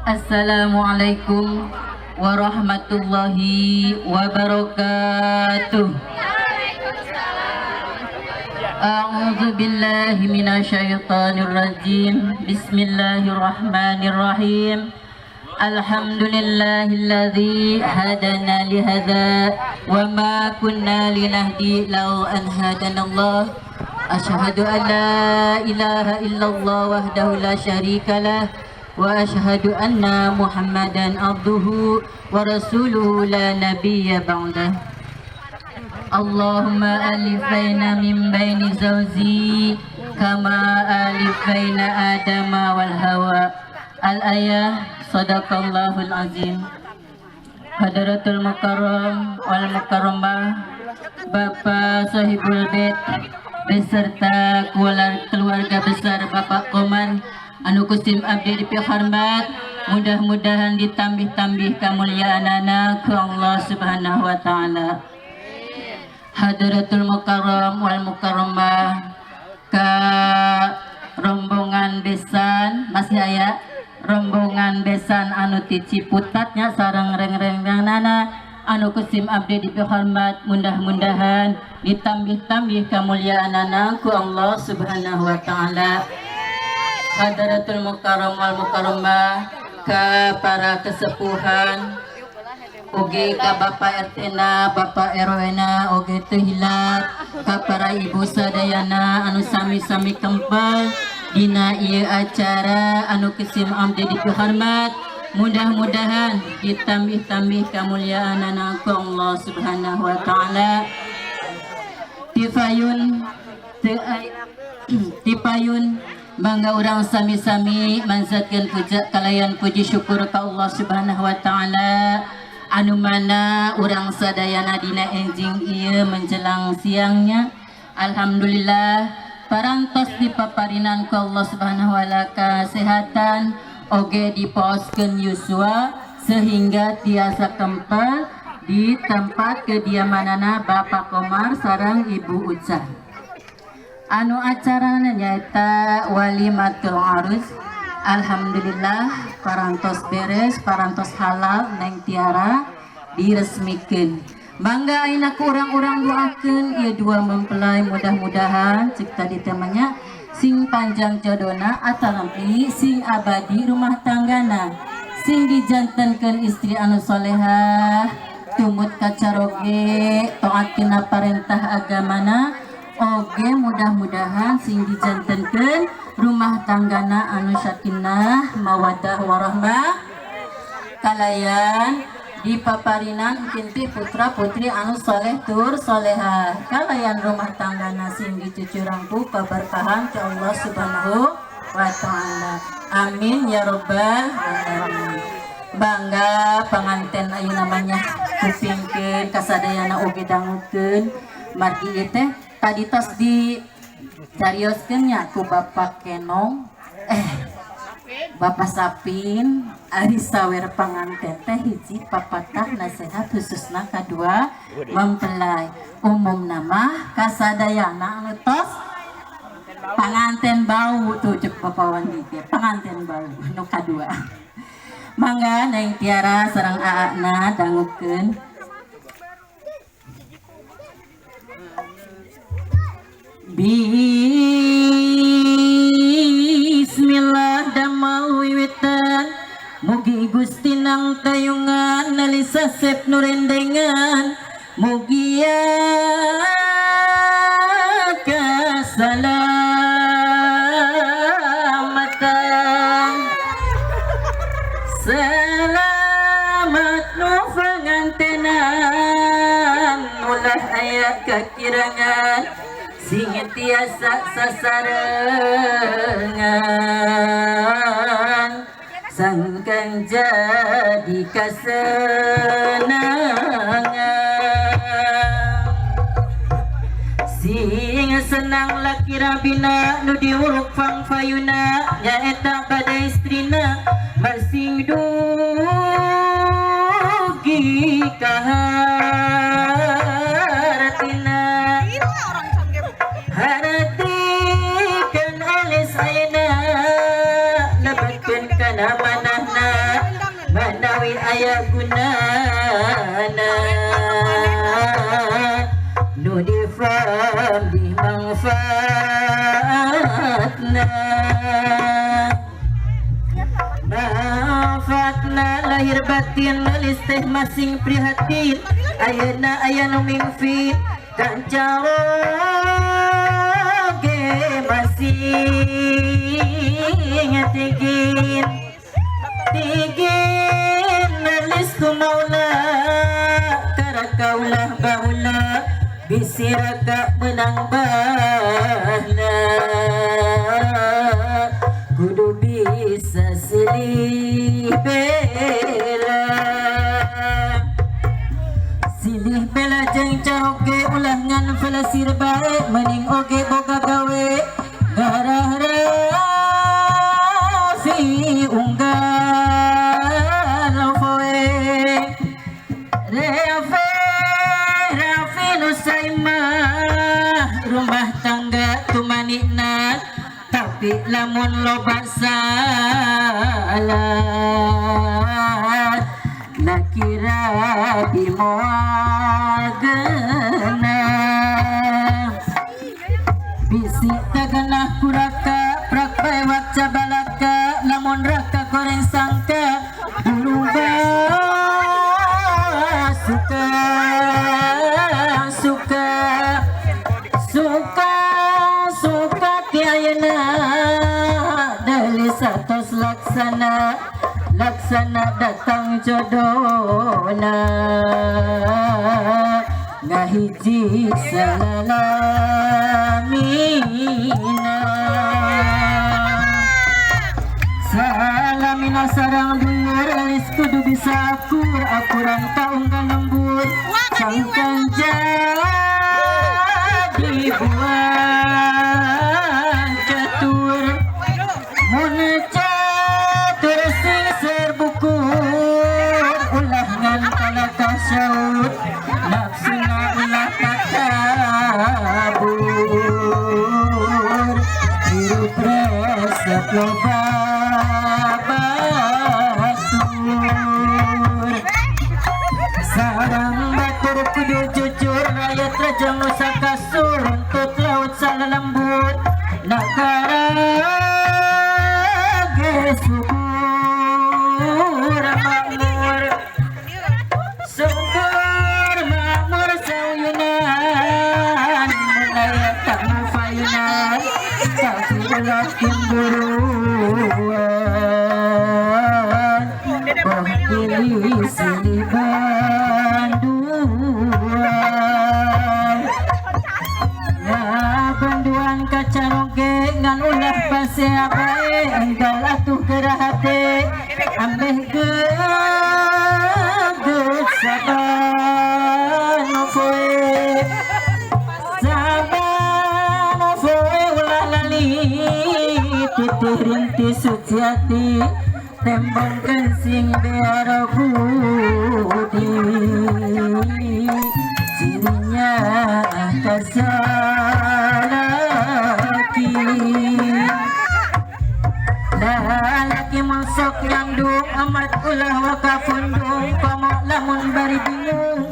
Assalamualaikum warahmatullahi wabarakatuh. A'udzu billahi minasyaitonir rajim. Bismillahirrahmanirrahim. Alhamdulillahilladzi hadana lihadza wa ma kunna linahdi law an hadana Allah. Asyhadu an la ilaha illallah wahdahu la syarika lah wa asyhadu anna Muhammadan abduhu wa rasuluhu la nabiyya ba'dah. Allahumma alif baina min baini zawzi kama alif baina adama wal hawa. Al-ayah. Sadaqallahul azim. Hadratul Mukarram wal Mukarramah, Bapak Sahibul Bait beserta keluarga besar Bapak Komar anu kusim abdi dipihormat, mudah-mudahan ditambih-tambih kemuliaanana ku Allah Subhanahu wa taala. Hadratul Mukarram wal Mukarramah, ka rombongan besan, masih aya rombongan besan anu ti Ciputatnya sareng reng-renganana anu kusim abdi dipihormat, mudah-mudahan ditambih-tambih kemuliaanana ku Allah Subhanahu wa taala. Hadratul Mukarram wal Mukarramah, ka para kesepuhan oge ka Bapak RT na, Bapak RW na oge teu hilap, ka para ibu sadayana anu sami-sami kempal dina ieu acara anu kusim abdi dipihormat, mudah-mudahan ditambih-tambih kemuliaanana ku Allah Subhanahu wa taala. Tifayun teu tipayun, mangga urang sami-sami manjatkeun puja kalayan puji syukur ka Allah Subhanahu wa taala anu mana urang sadayana dina enjing ieu menjelang siangnya, alhamdulillah parantos dipaparinan ku Allah Subhanahu wa taala kesehatan oge dipaoskeun yuswa sehingga tiasa kempal di tempat kediamanana Bapak Komar sareng Ibu Ucah anu acarana nyaeta walimatul arus. Alhamdulillah parantos beres, parantos halal, Neng Tiara diresmikeun. Mangga ayeuna ku urang-urang doakeun ieu dua mempelai, mudah-mudahan cek tadi temanya sing panjang jodona atalampi sing abadi rumah tanggana, sing dijantenkeun istri anu solehah, tumut kacaroge, taat kana parentah agamana oge, mudah-mudahan sing dijantenkeun rumah tanggana anu sakinah mawadah warahmah kalayan dipaparinan kinti putra putri anu soleh tur soleha, kalayan rumah tanggana sing dicucurang ku kaberkahan ti Allah Subhanahu wa taala. Amin ya robbal alamin. Bangga panganten ayeuna namanya kupingkeun kasadayana oge dangukeun, margi ieu teh tadi tos di carioskeun nya ku Bapak Kenong, eh, Bapak Sapin, ari sawer panganten teh hiji papatah nasihat khususna kadua mempelai, umum nama kasadayana anu tos panganten bau tuh, cek Bapak Wandi teh panganten bau nu kadua. Mangga Neng Tiara sareng aakna dangukeun. Bismillah damal wiwitan, mugi Gusti nang tayungan nalisa sep nurendengan, mugia kasalamatan, selamat nu pangantenan, ulah aya kakirangan, sing tiasa sasarengan, sangkan jadi kasenangan, sing senang laki rabina nu diuruk fang fayuna nyaeta pada istrina masing dugi kaharatina. Haratikan alis ayeuna, lebetkeun kana manahna. Manfaatna manfaatna lahir batin melis teh masing prihatin ayeuna aya nu mingfin kancaroge masing tigin tigin melis ku maula karakaulah baula bisiraka menang bahna kudu bisa silih bela silih bela jeung caroge ulah ngan felasir bae mending oge boga gawe garah rafi unggal poe rafi rafi nu saimah rumah tangga tumanikna tapi lamun loba salah nakira bimoal geuna bisi tagenah kuraka prak bewak cabalaka lamun raka goreng sangka berubah suka suka suka suka tiayana dari satos laksana laksana datang jodohna ngahiji salalamina salamina sarang dulur alis kudu bisa akur akuran kaunggal lembur sangkan jadi buah catur mun catur sing serbukur ulah ngan kalakah syaur nafsuna ulah takabur hirup resep loba batur sarang batur kudu jujur rakyat raja nusa kasur runtut laut salah lembut nakara subur makmur subur makmur sauyunan mulai tak mufayunan tapi ulah cemburuan boh pilih silih banduan ya banduan kacaroge ngan ulah pasea bae enggal atuh gerah hate ambeh geus saban poe saban poe ulah lali titih rinti suciati tembongkeun sing biar budi cirinya kasalaki lalaki masuk nyandung amat ulah wakafundung komo lamun bari bingung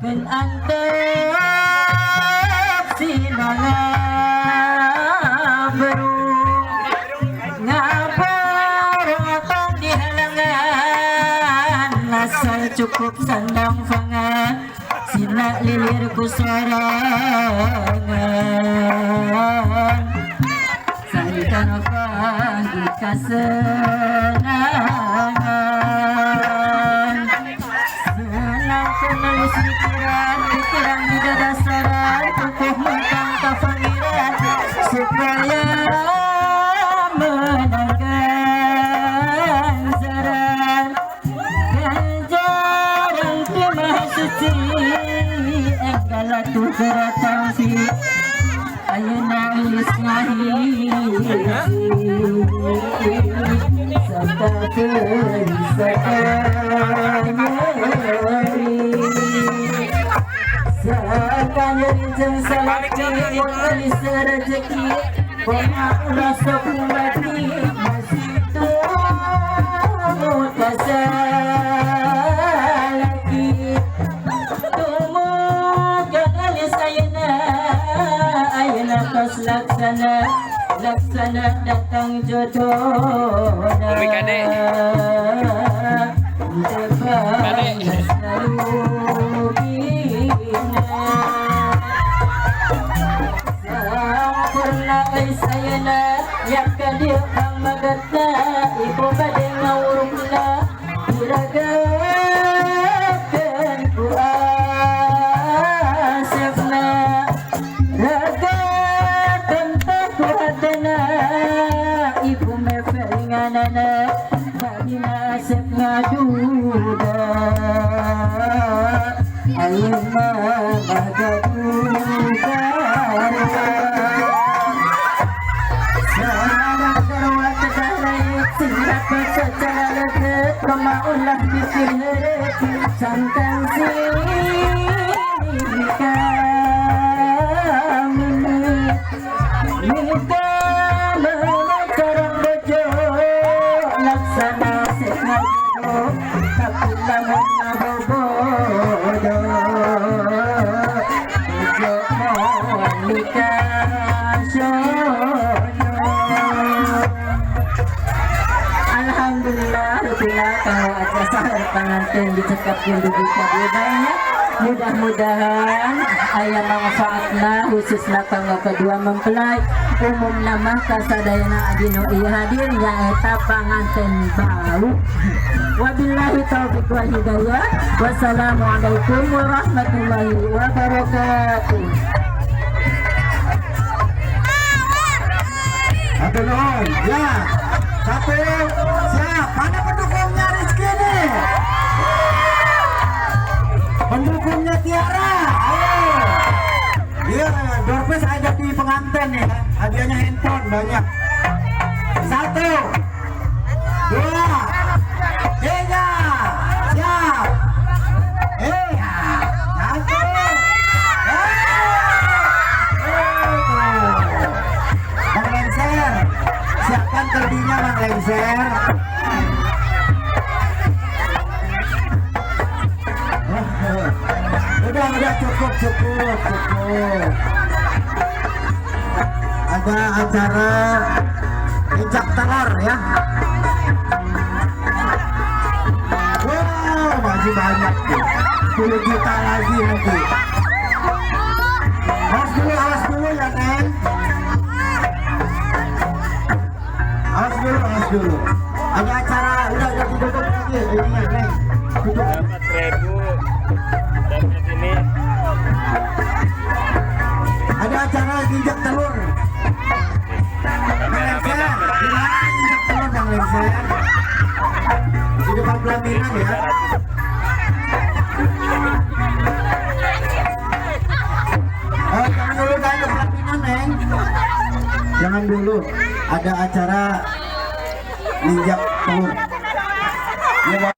keun antep sinala berung ngabareng atong dihalangan asal cukup sandang fangan sina lilir ku sorangan salikan pagi kasenangan senang penulis pikiran pikiran di dadasaran kukuh mentang kafangiran supaya menang ganjaran ganjaran ti maha suci enggal atuh geratang si ayeuna geus ngahiji sabda teu sakanyeri jeung salaki mun geus rezeki kumaha ulah sok mati masih tumut kasalaki tumut ayeuna ayeuna tos Laksana laksana datang jodohna. Umi Kade. Kade. Sampurna euy sayana yak ka dieu pangmagatna ibu bade ngawurukna diragakeun ku asepna raga tentang ku hatena ibu mefelinganana tadina asep ngaduda ayeuna mah gaduda. Kemaulah pikir heret sangkan sini kami nikah menacarang bojo laksana sengajo tapi lamun ngabobodo bojo mau nikah sono. Alhamdulillah rupiah kalau aja sahur panganten dicekapkeun dugi ka dieu banyak. Mudah-mudahan aya manfaatna khususna kanggo kedua mempelai umumna mah kasadayana abdi nu ieu hadir nyaeta panganten bau. Wabillahi taufiq wal hidayah. Wassalamualaikum warahmatullahi wabarakatuh. Aduh, nuhun. Ya. Satu, siap. Mana pendukungnya Rizky nih? Pendukungnya Tiara. Ayo. Iya, doorprize ada di pengantin nih. Hadiahnya handphone banyak. 1, 2, 3. Siap. Iya. 1. Bang Lengser, siapkan kerdinya Bang Lengser. Udah cukup. Ada acara injak telur ya. Wow, masih banyak tuh. 10 juta lagi nanti. Awas dulu ya Neng. Awas dulu. Ada acara, udah ditutup lagi ininya Neng. Tutup. 4.000 dari sini. Ada acara injak telur. Bang Lengser, di mana injak telur Bang Lengser? Di depan pelaminan ya. Oh, jangan dulu kan ke pelaminan Neng. Jangan dulu, ada acara injak telur. Ya,